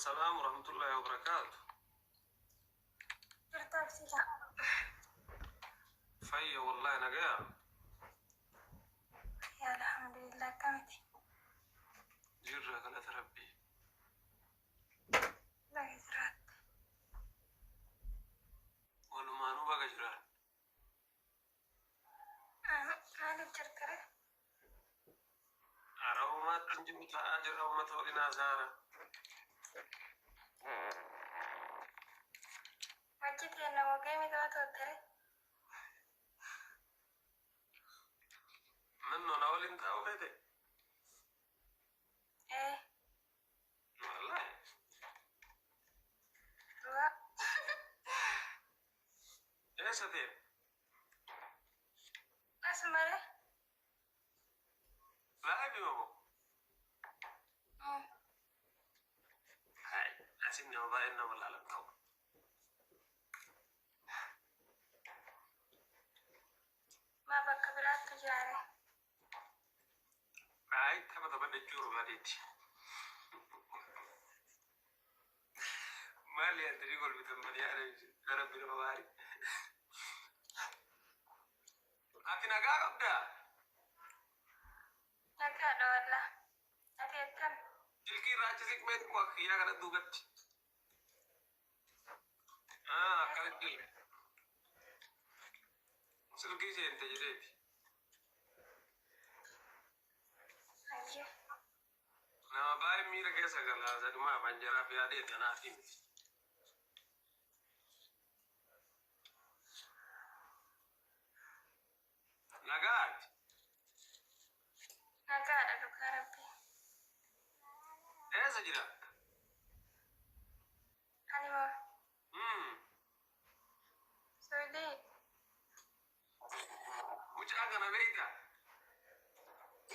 Assalaam warahmatullahi wabarakaatu. Jirta ibsisaa. Fayya wallahi, nagaya. Fayya, alhamdulillah, akkamiti? Jirra, galata Rabbii. Baga jiraatte. Walumaanuu baga jiraan. Maaliif jirtire? Arabumaatti hin jiru, ta'aa jira, uummata waliin haasaara. Wajji teenna moo geemii taphatu ture? Minnoo na waliin taa'uu feete? Ee. Wallahi. Dhugaa. Eessa ta'e? As malee. Live moo? Hai, asin nama baay'een nama laalan ta'u. Maa bakka biraattu jiraare? Ay, tapha taphadhachuu barbaadeetti. Maali antini golbitan mani yaa Rabbi nama baari. Ati nagaa qabdaa? Nagaadha wallaa. Ati akkam? Silkii irraa achi siqmee xiqqoo akka kiyyaa kana duubatti. Ah, akkanatti illee. Silkii seente jedheeti. Ayyee. Nama baay'ee miira keessa gala saduma afaan jaraa fi yaadee kanaaf miti. Nagaati. Nagaadha, dhugaa Rabbii. Eessa jira? Ani moo? Suudii. Mucaa kana beektaa?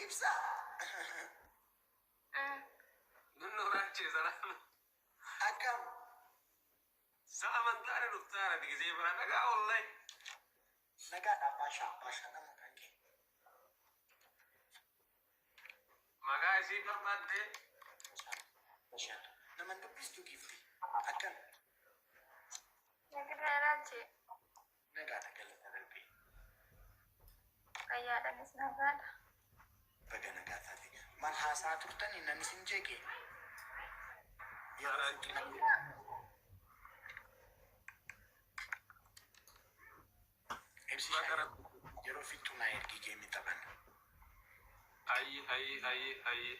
Ibsa. Nunnoo raachee salaam. Akkam? Sa amantaadha dhuftaara gisee bara nagaa wallahi. Nagaadha, Baashaa, Baashaa nama kan kee. Maqaa isii barbaaddee. Baashaa. Nama dubbistu gifti. Akkam? Nagaa raachee. Nagaadha, galata Rabbii. Fayyaadhanis, nagaadha. Baga nagaa taate. Maal haasaa turtanii namni sin jeeqe? Yeroo fixu ibsi Baga shaayii yeroo fixu naa ergi, geemii taphanna. Hayyi hayyi hayyi hayyi.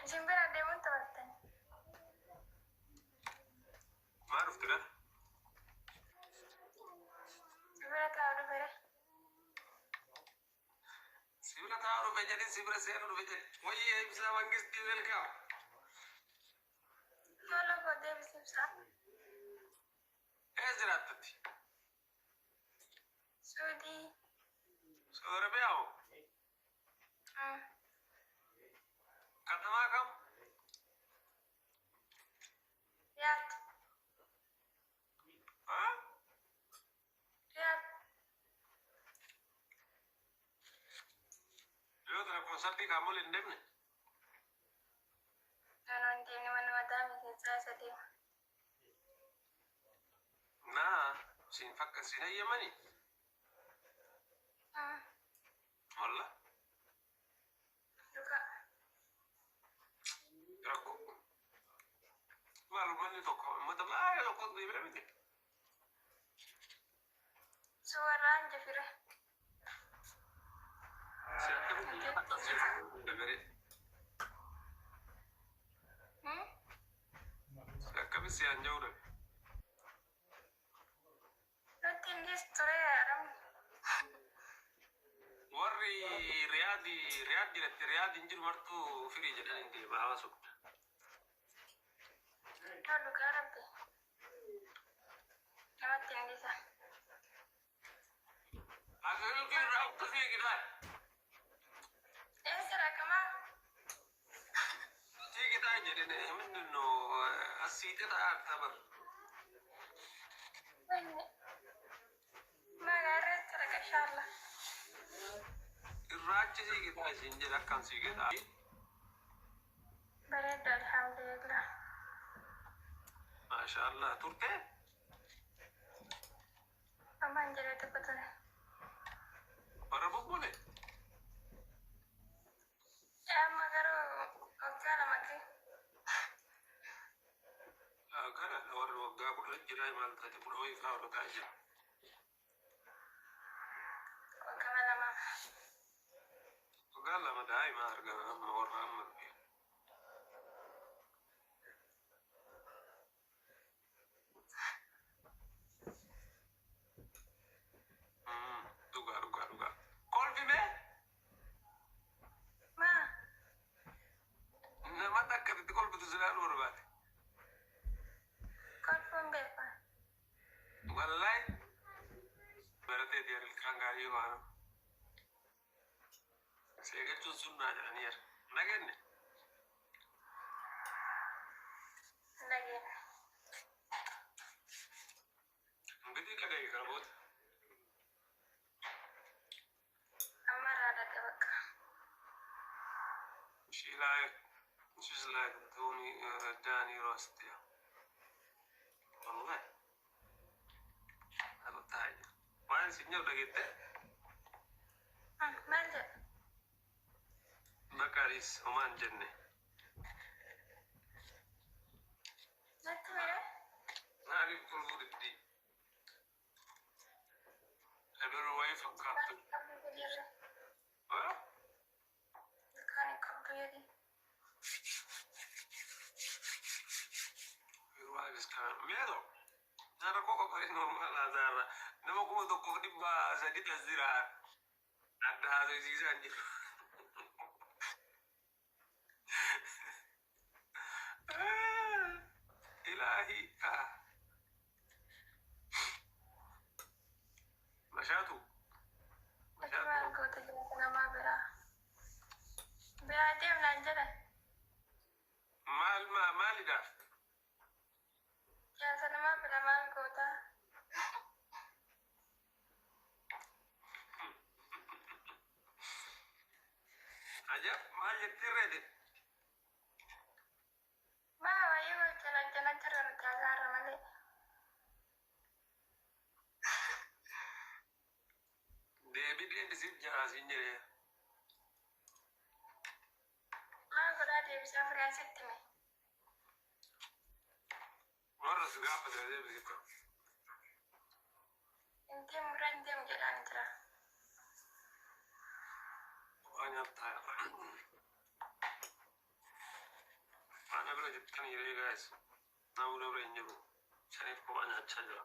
Isin bira deemuun taphattan. Maa dhufte dha? Si bira taa'u dhufere. Sibira taa'u dhufe jedhin, sibira seenu dhufe jedhin. Wayyee ibsaa mangistii, welcome. Tola koo deebisi ibsaa. Eessa jiraattatti? Suudii. Saudi Arabiyaa moo? Katamaa kam? Riyaad. Ha? Riyaad. Yoo tana koonsartii kaamol hin deemne? Naannoo hin deemne, mana madaamii keessaa isa deema. Naa siin fakka siin hayyamanii? Walla. Dhugaa. Rakkoo. Maal, uummanni tokko uummata baay'ee tokko deemee miti. Su warraan jefire. Si akkamitti maxxansiisu dabaree? Si akkamitti si hanja'uu dhabe? Nutti hin dhiistu ture arabni. Warri Riyaadi Riyaad jiratti, Riyaad hin jiru, martuu firii jedhan hin deema hawaasa. Yoo dhugaa Rabbi. Namatti hin dhiisa. Asirratti irraa akkasii gitaa. Eessa raqamaa? Siiqitaa jedhene ምንድን ነው? Asiite ta'aa tabar. Wanni. Maal irratti raqa inshallah. Irraachi siiqitaa isin jedhe, akkam siiqitaa? Bareeda, alhamdulillah. Maashaallah, turte? Ammaan jedhee tokko ture. Warra bubbule? Amma garuu waggaa 2 ga'e. Kana warra waggaa 10 jira, maal taate, kudha wayii fa'aa warra ta'aa jira. Waggaa 2. Waggaa 2 daa'ima argama amma warra amma dhufe. Dhugaa, dhugaa, dhugaa. Kolfi mee? Maa? Nama takka itti kolfitu silaaluu barbaade. Kolfuun beeka. Wallahi barateeti ilkaan gaarii waan. Seegachuun sunnaa jedhanii jira. Nagenne. Dhageenya. Ingitii dhagaye kana booda. Amma irraa dhaga bakka. She's like Tony, Danny Rost, yeah. Wallahi. Aku tanya. Maal sinyal dhageette? Maal jedha? Bakaaris homaa hin jenne. Natti mee? Maaliif kolfuu diddi? Ebiru wayii fakkaattu. Qabdu jirre. Ah? Ilkaan hin qabdu jedhi. Yeroo anis kana meeto. Nyaata koo qophii normal haasaarra. Nama 1300 as jira. Adda haasofsiisaa hin jiru. Ilaahi. Ah. Mashaatu. Ati maal goota jiraata namaa biraa? Biraa deemnaan jedhan. Maal maaliidhaaf? Jaarsa namaa bira maal goota? Ajab, maal jettee reete? Maa waayee hojjana jana jirra nuti haasaarra malee. Deebii deebisiif jahaasiin jedhee. Maal godhaa deebisaa firaan sitti hime? Warra si gaafate deebisiif. Hin deemu, irra hin deemu jedhaan jira. Waan nyaataa. Waan bira jirtan hiree gaayis. Nama bira hin jiru. Saniif kophaa nyaachaa jira.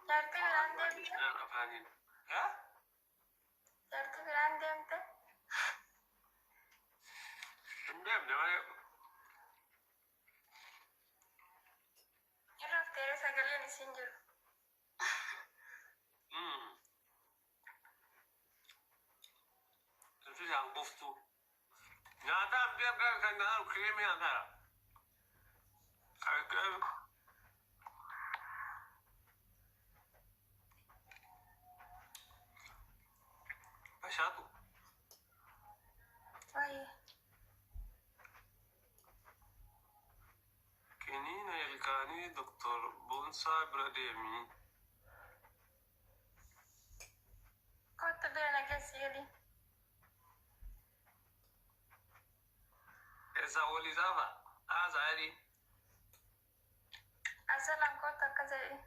Jaartii biraan deemte? Afaaniin. Haa? Jaartii biraan deemte? Hin deemne malee. Irra hafteeree sagaleen isiin jiru. Ilfisaan quftu. Nyaata abdii akka kan nyaatu kireemii nyaataadha. Kireemii. Bashaatu. Wayii. Kiniina ilkaanii Doktor Boonsaa bira deemi. Kottu bira na geessi jedhi. Eessa walii saafa? Haasaa jedhi. Asalaan kottu akkas jedhi.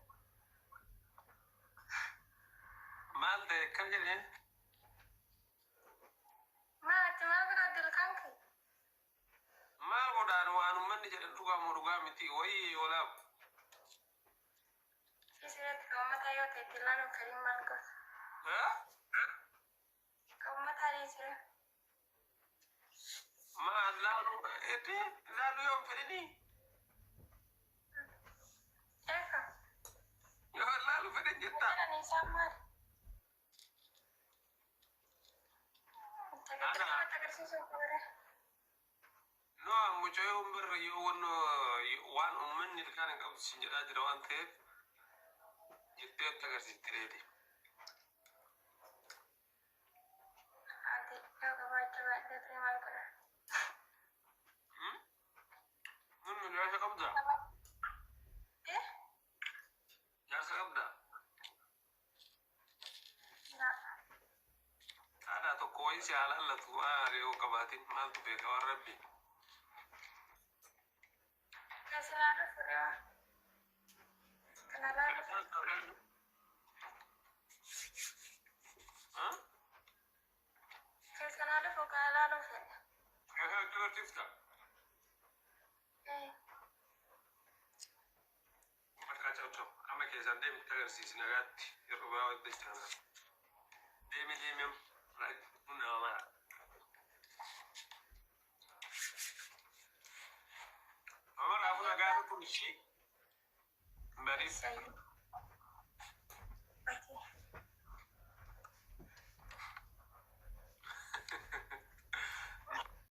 Maal ta'e, akkam jedhee? Maa ati maal godhaa ilkaan kee? Maal godhaan, waan uummanni jedhan dhugaa moo dhugaa miti wayii olaaf. Isirratti uummata yoo ta'e itti ilaaluun fedhiin maal godha? Haa? Uummata dhiisire. Maal laalu itti laalu yoo hin fedhini? Eeka. Yoo laalu fedhan jettaa? Jedhan isaan maal? Dirqama agarsiisuu qabare. No, mucayyoon birra yoo waan uummanni ilkaan hin qabdu sin jedhaa jira waan ta'eef jettee itti agarsiisti reeti. Ati yoo qabaachuu baadhee ture maal godha? Rabbi si haa laallatu waan hariiroo qabaatin maaltu beeka waan rabbi. Keessanaa dhufu rewa. Kana laalu fedha. Keessanaa dhufu kana laalu fedha. Ee. Amma keessaan deemitti agarsiisi nagaatti yeroo biraa walitti deebina. Deemi deemi nama mara. Nama raafuu nagaa kun ishii. Bariif. Sayyid.